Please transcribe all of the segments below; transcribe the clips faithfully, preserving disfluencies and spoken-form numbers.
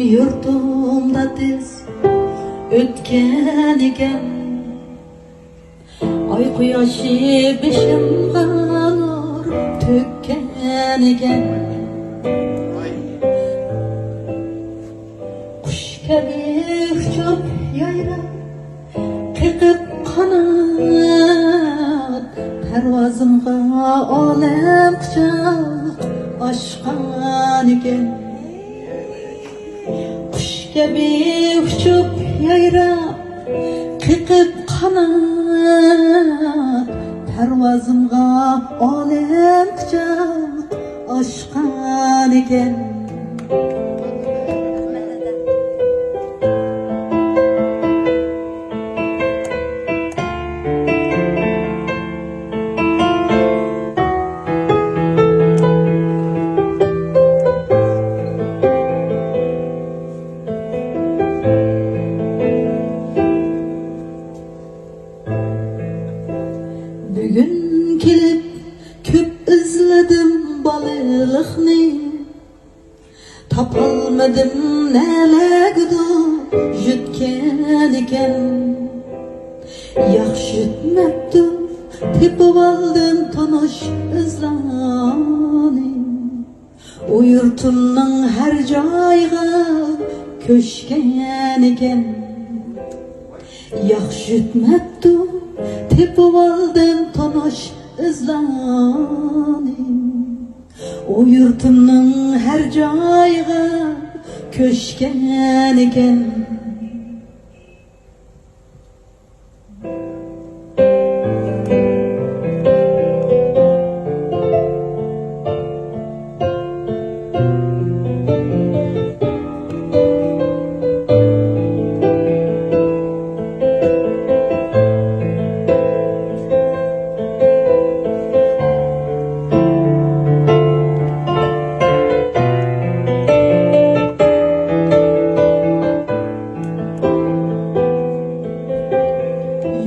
يۇرتۇمدا تېز ئۆتكەنىكەن، ئاي قۇياشى بېشىمغا نۇر تۆككەنىكەن. قۇش كەبى ئۇچۇپ يايراپ، قېقىپ قانات، پەرۋازىمغا ئالەم قۇچاق ئاچقانىكەن. قۇش كەبى ئۇچۇپ يايراپ، قېقىپ قانات، پەرۋازىمغا ئالەم قۇچاق ئاچقانىكەن. بۈگۈن كېلىپ كۆپ ئىزلىدىم بالىلىقنى، تاپالمىدىم نەلەرگىدۇر يۆتكەنىكەن. ياخشى يۆتمەپتۇ، تېپىۋالدىم تونۇش ئىزلارنى. ئۇ يۇرتۇمنىڭ ھەر جايىغا كۆچكەنىكەن. ياخشى يۆتمەپتۇ، تېپىۋالدىم تونۇش ئىزلارنى. ئۇ يۇرتۇمنىڭ ھەر جايىغا كۆچكەنىكەن.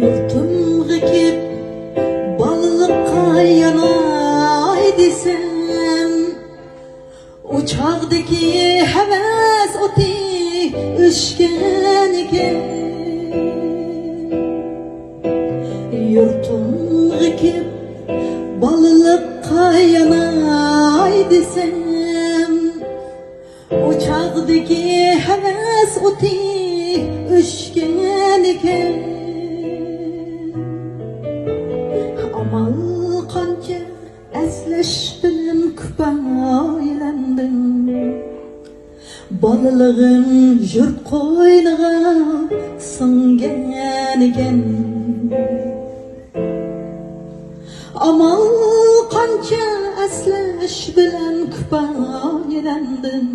يۇرتۇمغا كېلىپ، بالىلىققا ياناي دېسەم، ئۇ چاغدىكى ھەۋەس ئوتى ئۆچكەنىكەن. يۇرتۇمغا كېلىپ، بالىلىققا ياناي دېسەم، ئۇ چاغدىكى ھەۋەس ئوتى ئۆچكەنىكەن. ئامال قانچە ئەسلەش بىلەن كۇپايلاندىم. بالىلىقىم يۇرت قوينىغا سىڭگەنىكەن. ئامال قانچە ئەسلەش بىلەن كۇپايلاندىم.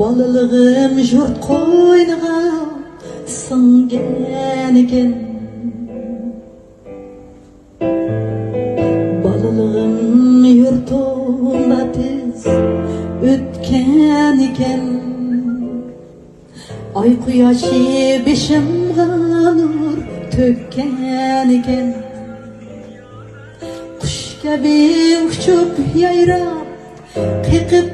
بالىلىقىم يۇرت قوينىغا سىڭگەنىكەن. بالىلىقىم يۇرتۇمدا تېز ئۆتكەنىكەن. ئاي قۇياشى بېشىمغا نۇر تۆككەنىكەن. قۇش كەبى ئۇچۇپ يايراپ، قېقىپ